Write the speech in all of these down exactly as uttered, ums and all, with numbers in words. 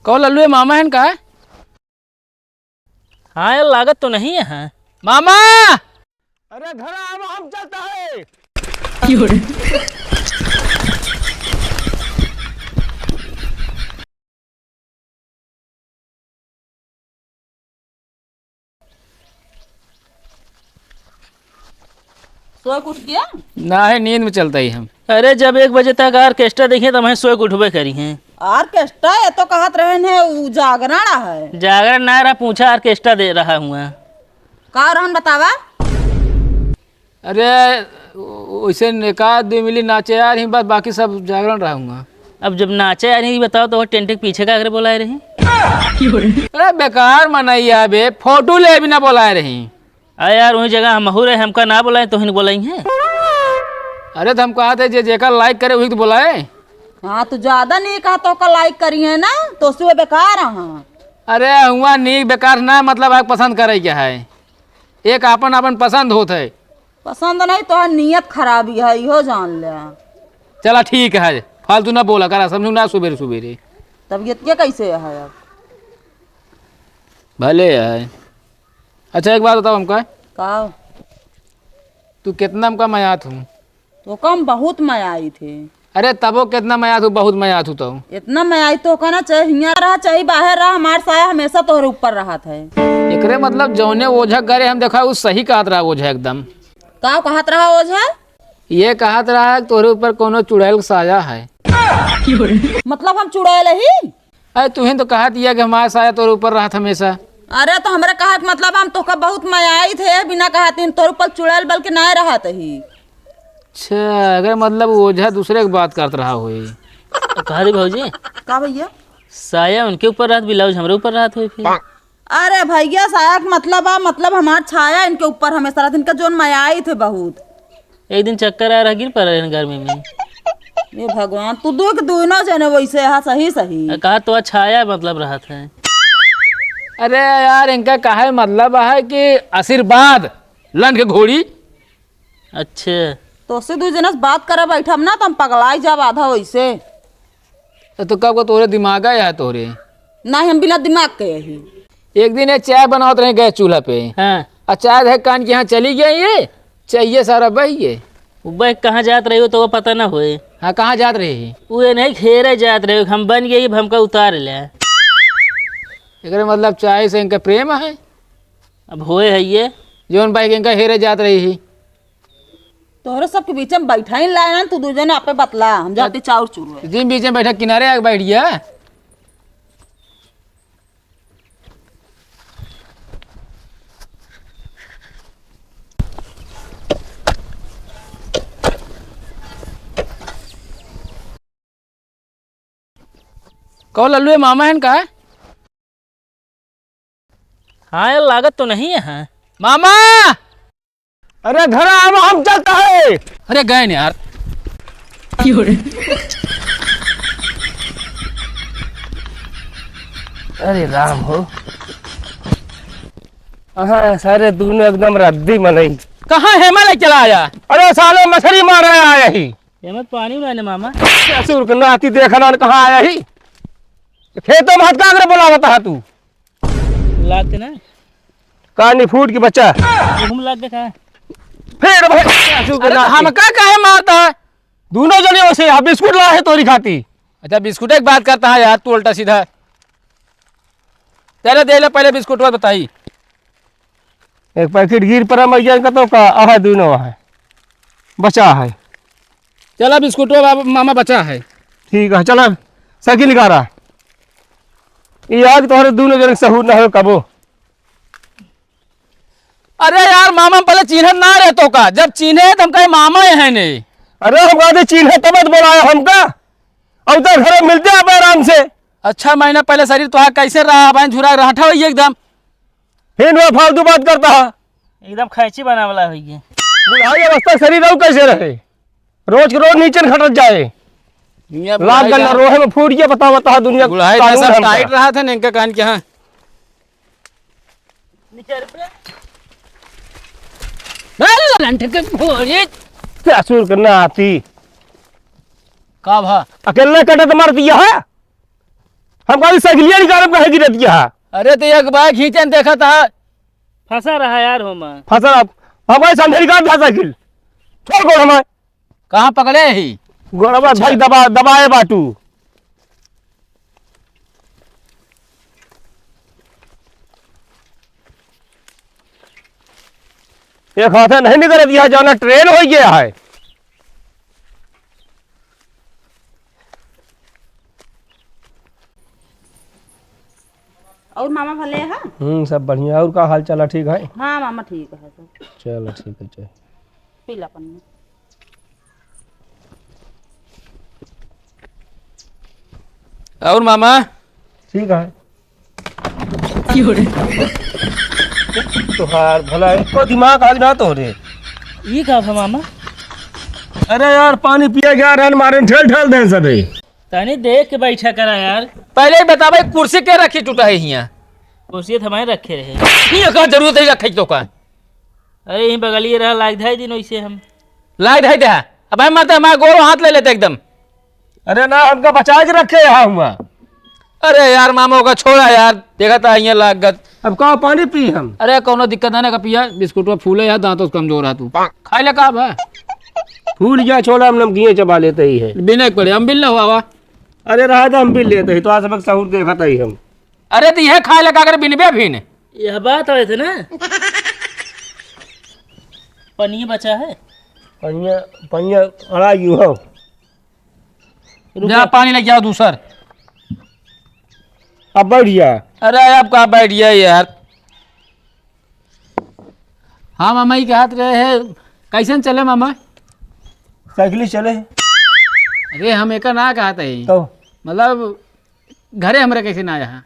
कहो लल्लू, ये मामा हैं का? हाँ यार, लागत तो नहीं है। मामा! अरे घर आओ, हम चलता है। सोए के उठ गया? ना है, नींद में चलता ही हम। अरे, जब एक बजे तक orchestra देखे, तो हमें सोए के उठबे करी हैं। Orchestra, ये तो कहत रहे हैं, उ जागरण है। जागरण ना रहा, पूछा, orchestra दे रहा हुआ। का रहन बतावा? अरे, ओ-, ओइसे एकाध दुइ मिली नाचे आ रही बस, बाकी सब जागरण रहा हुआ। अब जब नाचे आ रही, बताओ तो वो टेंट के पीछे का करे बोलाए रही? अरे बेकार मनई है बे, फोटो ले भी ना बोलाए रही। अरे यार, वही जगह हमहू रहे, हमका ना बोलाए, तोहिन बोलाई है। अरे तो हम कहा थे, जे जेकर like करे वही तो बोलाए। हाँ, तू ज्यादा नहीं कहा तो का like करी है ना, तो से बेकार है। अरे हुआ नीक बेकार ना, मतलब आग पसंद करे क्या है, एक आपन आपन पसंद होत है। पसंद नहीं, तोहार नियत खराबी है, इहो जान ले। चला ठीक है, फालतू ना बोला करा, समझू ना सुबेरे सुबेरे। तबीयत के कैसे है अब? भले है। अच्छा एक बात बताओ हमका। का? तू कितना हमका मयात हूँ? तो कम बहुत मयाई थे। अरे तबो कितना मयात हूँ, बहुत मयात हूँ तो। इतना मयाई तो कहना चाहे, हियाँ रहा चाहे बाहर रहा, हमार साया हमेशा तोहरे ऊपर रहत है। एकरे मतलब जौने ओझा करे हम देखा, उ सही कहत रहा ओझा एकदम। का कहत रहा ओझा? ये कहत रहा कि तोहरे ऊपर कोनो चुड़ैल के साया है। मतलब हम चुड़ैल ही? अरे तुहिन तो कहत हिया कि हमार साया तोहरे ऊपर रहत हमेशा। अरे तो हमरे कहत मतलब हम तोहका बहुत मयाई थे, बिना कहत ही तोहरे ऊपर चुड़ैल बल्कि ना रहत ही। अच्छा, अगर मतलब ओझा दूसरे के बात करत रहा होई। कहा दी भौजी? का भैया? साया उनके ऊपर रहत, ब्लाउज हमरे ऊपर रहत होई फिर। अरे भैया, साया के मतलब आ, मतलब हमार छाया इनके ऊपर हमेशा रहत, इनका जोन मयाई थे बहुत। एक दिन चक्कर आ रहा, गिर पड़ा रहन गर्मी में। ये भगवान, तू दो के दोनों जने वैसे हा, सही सही। कहा तो छाया मतलब रहत है। अरे यार, इनका काहे मतलब है कि आशीर्वाद लंड के घोड़ी। अच्छा। तोसे दू जने से बात करे बैठब ना, तो हम पगलाई जाब आधा वैसे। तो, तो कब को तोरे दिमाग आया है तोरे? नहीं, हम बिना दिमाग के यही। एक दिन ये चाय बनावत रहे गैस चूल्हा पे। हाँ। और चाय देख कान के यहाँ चली गई ये, चाहिए सारा बह ये। वो बह कहाँ जात रही हो तो वो पता ना होए। हाँ, कहाँ जात रही? वो ये नहीं घेरे जात रहे, हम बन गई, अब हमका उतार ले। एकरे मतलब चाय से इनका प्रेम है? अब होए है ये। जौन बह के इनका हेरे जात रही ही। तोहरे सबके बीच में बैठा ही लाए ना, तू दू जने आपे बतला, हम जाते चाउर चूर हुए। जिन बीच में बैठा, किनारे आके बैठ गया। कहो लल्लू, ये मामा हैं का? हाँ यार, लागत तो नहीं है। मामा! अरे घर आओ, हम चलता है। अरे गए नहीं यार। अरे राम हो। हाँ, सारे दोनों एकदम रद्दी मनई। कहाँ हेमा ले चला आया? अरे साले मछली मारे आया ही। हेमा पानी उड़ाने मामा। ससुर के नाती देखना न कहाँ आया ही। खेतों में हटका कर बोलावत है तू। लागते ना। का निफूट की बच्चा। घूम लाग देखा। फिर भाई, ससुर के अरे नाती। हमका काहे मारता है? दोनों जने वैसे यहाँ बिस्कुट ला है तोरी खाती। अच्छा, बिस्कुट एक बात करता है यार, तू उल्टा सीधा। तेरे दे ले पहले बिस्कुट, और बताई। एक पैकेट गिर पड़ा, मैं जान का तो का, आहा, दोनों है, बचा है। चला बिस्कुट, बाबा, मामा बचा है। ठीक है, चला, साइकिल निकाला। ये आग तोहरे दोनों जने सहूर ना हो कबो। अरे यार, मामा पहले चीन्हत ना रहे तो का, जब चीन्हे तो हम कहे मामा ये है नहीं। अरे हम कहते चीन्हे तब तो बोलाया हमका, अब तो घर में मिलते आप आराम से। अच्छा महीना पहले शरीर तो कैसे रहा, भाई झुरा रहठा हुई एकदम। फिर वह फालतू बात करता है। एकदम खैंची बनावला हुई है। बुढ़ाई अवस्था शरीर रहू कैसे रहे, रोज के रोज नीचे खटत जाए। दुनिया लाग बुढ़ाई गल ना। रोहे में फूट गया, बतावा, बतावा दुनिया बुढ़ाई का कानून सब हमका। टाइट रहा था ना इनका कान के, हाँ। लंठ के भोरे। ससुर के नाती। का भा? अकेले कटत मर दिया है। हम कहा साइकिलिया निकालब कहे गिरत गया है। अरे तो एक बार खींचन देखा था। फंसा रहा यार हो मैं। फंसा रहा। हम कहा समझे निकाल था साइकिल। छोड़ गोड़ हमारे। कहाँ पकड़े ही? गोड़वा भाई दबा, दबाए बाटू। एक हाथे नहीं निकल दिया, जाना ट्रेन हो गया है। और मामा भले है? हम्म, सब बढ़िया। और का हाल चाल है? ठीक है? हाँ मामा, ठीक है सब। चलो, ठीक है, चल। पी ला पनिया। और मामा? ठीक है। तोहार भला एको दिमाग आज ना तोहरे। ई का भा मामा? अरे यार, पानी पिए गया रहन, मारे ठेल ठेल देन सबे। तनी देख के बैठा करा यार। पहले ही बतावे, कुर्सी के रखी टूटा है हियाँ? कुर्सी तो हमारे रखे रहे। हियाँ का जरूरत है रखे तो का? अरे यहीं बगलिए रहा, लाग धाई दिन वैसे हम। लाग धाई दे। अब हम मत, हमारे गोरो हाथ ले लेते एकदम। अरे ना, हमका बचा के रखे यहाँ हुआ। अरे यार मामा, ओका छोड़ा यार, देखा था हियाँ लाग गत। अब का पानी पी हम? अरे कौनो दिक्कत ना, ना का पिया, बिस्कुट फूले यार, दांतों से कमजोर है तू। खाए ले का बा? फूल गया, छोड़ा, हम नमकीन चबा लेते ही है। बिना एक पड़े, हम बिल ना हुआ वा। अरे रहा था, हम बिल लेते ही, तो आज सबक सहूर देखा था ही हम। अरे तो यह खाए लगा कर बिनबे फिन। यह बात है थे ना। पनिया बचा है। पनिया, पनिया अड़ा यू हो। रुक जा, जा। पानी लेके आओ दूसर। अब बैठ जा। अरे अब का बैठ गया यार। हाँ मामा, ये कहत रहे है, कैसन चले मामा? साइकिल ही चले। अरे हम एका ना कहत है। तो? मतलब घरे हमरे कैसे ना आया है?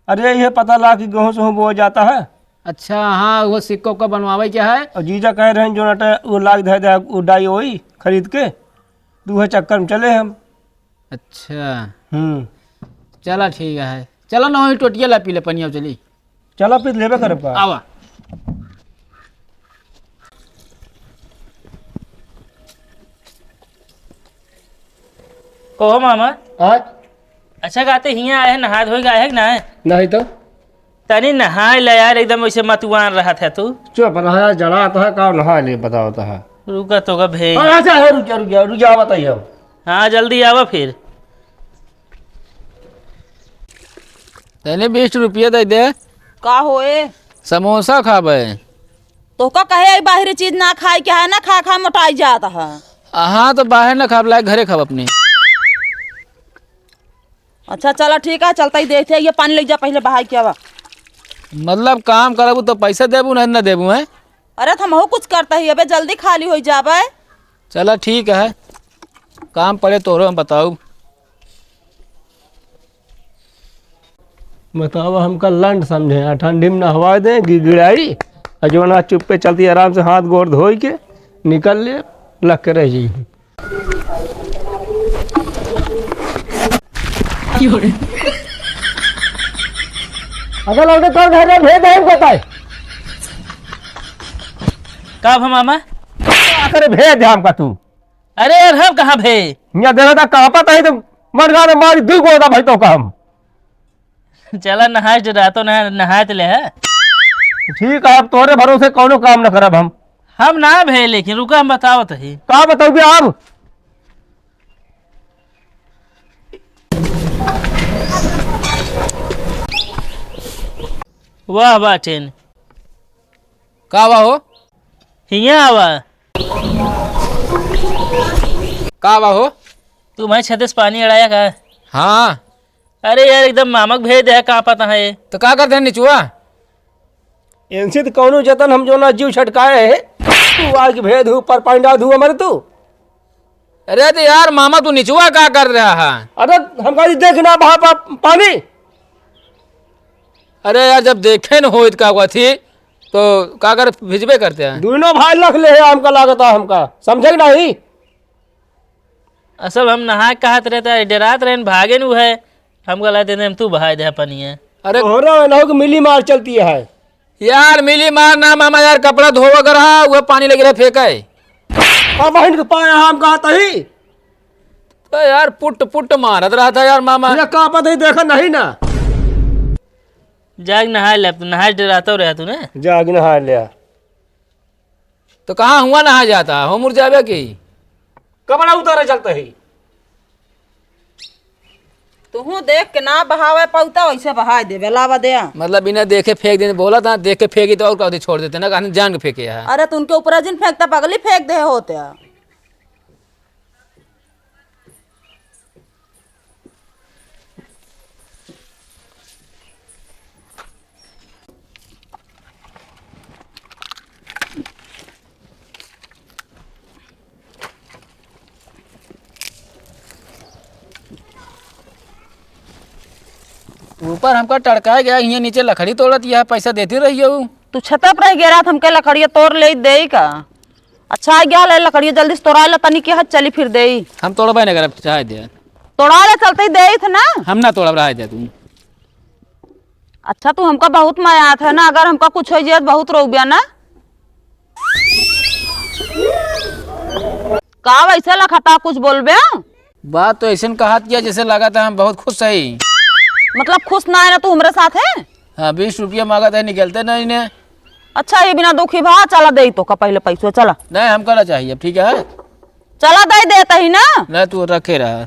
अरे ये पता ला कि गेहूँ से बोआ जाता है। अच्छा हाँ, वो सिक्को को बनवावे क्या है? और जीजा कहे रहे जो नटे वो लाग धे दे, वो डाई वही खरीद के, तो वह चक्कर में चले हम। अच्छा। हम्म। चला ठीक है, चला ना वही टोटिया ला पी ले पनिया चली। चला फिर लेबे करब का? आवा। कहो मामा। हाँ? अच्छा कहते हियाँ आए हैं, नहा धोए के आए हैं कि ना? नहीं तो। तनी नहाए ले यार, एकदम वैसे मतुआन रहत है तू। चुप रहा यार, जड़ा तो है, का नहा ले बताओ तो है। रुका तो का भे। अरे अच्छा है, रुक जा, रुक जा, रुक जा, बताइए अब। हाँ जल्दी आवा फिर। तने बीस रुपया दे दे। का होए? समोसा खाबे। तोहका कहे आई बाहरी चीज ना खाए के है, ना खा खा मोटाई जात है। हाँ तो बाहर ना खाब, लाए घरे खाब अपने। अच्छा चला ठीक है, चलता ही देखते हैं, ये पानी ले जा पहले बहाई के आवा। मतलब काम करबू तो पैसा देबू ना, ना देबू है? अरे तो हमहू कुछ करता ही, अबे जल्दी खाली हो जाबे। चला ठीक है, काम पड़े तोहरो हम बताऊ। बताओ, हमका लंड समझे, आ ठंडी में नहवा दे, गिड़गिड़ाई, आ जौन आज चुप्पे चलती, आराम से हाथ गोड़ धोई के निकल ले, लग के रह जाई। अगर लौटे कौन घर में भेज दे हमको ताई। का भा मामा? अरे भेज दे हमका तू। अरे यार, हम कहाँ भे? यहाँ देखा था, कहाँ पता है तो मन गा मारी दुई गोदा भाई तो का हम। चला नहाए जो रातो नहा-, नहाए तो ले है। ठीक है, अब तोरे भरोसे कौनो काम न करब हम। हम ना भे, लेकिन रुका, हम बतावत ही। का बताओगे आप? वाह बाटेन। का बा हो? हियाँ आवा। का बा हो? तू भाई छत से पानी अड़ाया का? हाँ। अरे यार, एकदम मामक भेज दे, का पता है। तो का करते हैं निचुआ? इनसे तो कौनो जतन हम जो ना जीव छटकाए है, तू आके भेद ऊपर पानी डाल दू हमारे तू। अरे तो यार मामा, तू निचुआ का कर रहा है? अरे हम कहा देख ना बहा पा-, पानी। अरे यार, जब देखे न होइत का हुआ थी, तो का कर भिजबे करते हैं। दोनों भाई लख ले है हमका लागत है हमका, समझे कि नहीं? असल हम नहाए कहत रहता है, डरात रहन, भागे नु है। हमका लगते हैं, तू बहाए दे पनिया। अरे तोहरा ना हो कि मिली मार चलती है। यार, मिली मार ना मामा, यार, कपड़ा धोवा कर रहा, वो पानी लगे रहे फेंका है। अब बहन के पाया हम कहा तही। ए यार, पुट पुट मारत रहत है यार मामा। ये का पता ही देखा नहीं ना। जाग नहाए ले, अब तो नहाए डराता रहा तू ना। जाग नहाए ले। तो कहाँ हुआ नहा जाता, हो मुर जाबे की? कपड़ा उतारे चलता ही। तुहूँ देख के ना बहावे पौता, वैसे बहाए देबे, लावा दे। मतलब बिना देखे फेंक देते, बोला था देख के फेंकी तो और कहते छोड़ देते ना, कहते जान के फेंके है। अरे तो उनके ऊपर जिन फेंकता, पगली फेंक दे होते। ऊपर हमका टड़काए गया, हियाँ नीचे लकड़ी तोड़त, यह पैसा देती रही हो। तू छता पर रह गया रात, हमके लकड़िया तोड़ ले दे का? अच्छा, आ गया ले लकड़िया, जल्दी से तोड़ा ले तनी के हाथ चली फिर देई। हम तोड़बे न करब, चाहे दे। तोड़ा ले चलते ही देई थे ना। हम ना तोड़ब, रहे दे तू। अच्छा, तू हमका बहुत मायात है ना, अगर हमका कुछ हो जाए तो बहुत रोबिया ना। का वैसे लखता कुछ बोलबे? बात तो ऐसे कहत किया जैसे लागत है हम बहुत खुश है। मतलब खुश ना है ना तू हमरे साथ है? हाँ, बीस रुपया मांगत है, निकलते नहीं ने। अच्छा, ये बिना दुखी भा, चला दे तो का पहले पैसो, चला। नहीं, हमका ना चाहिए, ठीक है? चला दे देता ही ना। नहीं, तू रखे रहा।